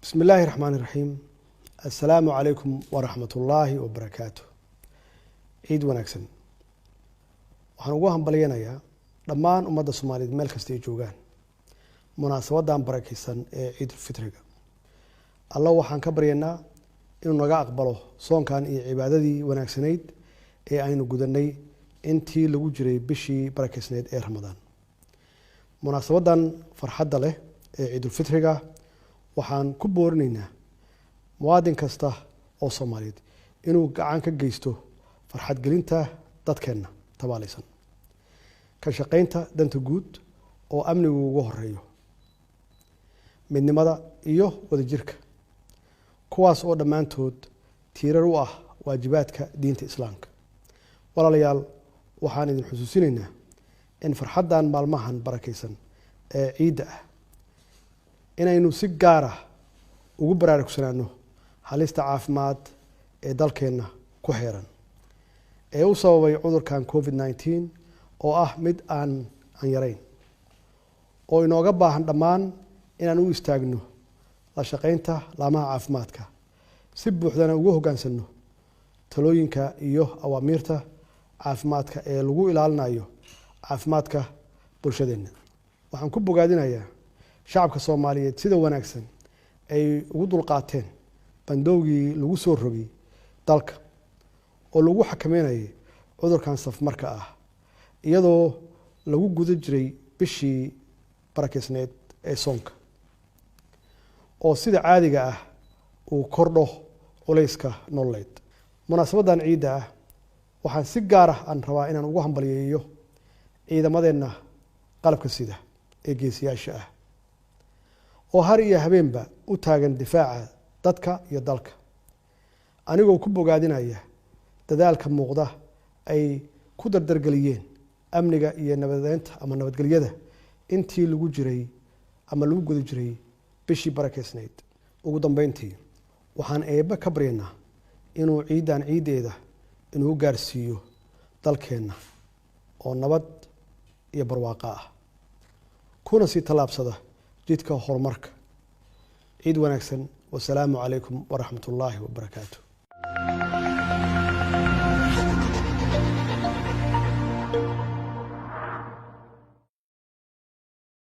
Bismi illaahi raxmaani raxiim. Assalaamu calaykum waraxmat ullaahi wabarakaatu. Ciid wanaagsan. Waxaan ugu hambalyanayaa dhammaan ummadda Soomaaliyeed meel kasta ay joogaan munaasabadan barakeysan ee Ciidulfitriga. Alla waxaan ka baryaynaa inuu naga aqbalo soonkan iyo cibaadadii wanaagsanayd ee aynu gudanay intii lagu jiray bishii barakeysnayd ee Ramadaan. Munaasabadan farxadda leh ee Ciidulfitriga waxaan ku boorinaynaa muwaadin kasta oo Soomaaliyeed inuu gacan ka geysto farxadgelinta dadkeenna tabaalaysan, ka shaqeynta danta guud oo amnigu ugu horeeyo, midnimada iyo wadajirka, kuwaas oo dhammaantood tiirar u ah waajibaadka diinta Islaamka. Walaalayaal, waxaan idin xusuusinaynaa in farxaddan maalmahan barakeysan ee ciidda ah inaynu si gaar ah ugu baraarugsanaano halista caafimaad ee dalkeenna ku xeeran ee u sababay cudurkan COVID-19, oo ah mid aan yarayn oo inooga baahan dhammaan inaan u istaagno la shaqeynta laamaha caafimaadka, si buuxdana ugu hoggaansanno talooyinka iyo awaamiirta caafimaadka ee lagu ilaalinayo caafimaadka bulshadeenna. Waxaan ku bogaadinayaa shacabka Soomaaliyeed sida wanaagsan ay ugu dulqaateen bandowgii lagu soo rogay dalka oo lagu xakameynayay cudurkan safmarka ah, iyadoo lagu guda jiray bishii barakeysneed ee soonka oo sida caadiga ah uu kordho culayska nololeed. Munaasabadan ciidda ah waxaan si gaar ah aan rabaa inaan ugu hambalyeeyo ciidamadeenna qalabka sida ee geesiyaasha ah oo har iyo habeenba u taagan difaaca dadka iyo dalka, anigoo ku bogaadinaya dadaalka muuqda ay ku dardargeliyeen amniga iyo nabadeynta ama nabadgelyada intii lagu jiray ama lagu guda jiray bishii barakeysnayd. Ugu dambeyntii, waxaan Eebbe ka baryaynaa inuu ciiddan ciiddeeda inuu gaarsiiyo dalkeenna oo nabad iyo barwaaqo ah, kuna sii tallaabsada jidka horumarka. Ciid wanaagsan. Wasalaamu calaykum waraxmat ullaahi wabarakaatu.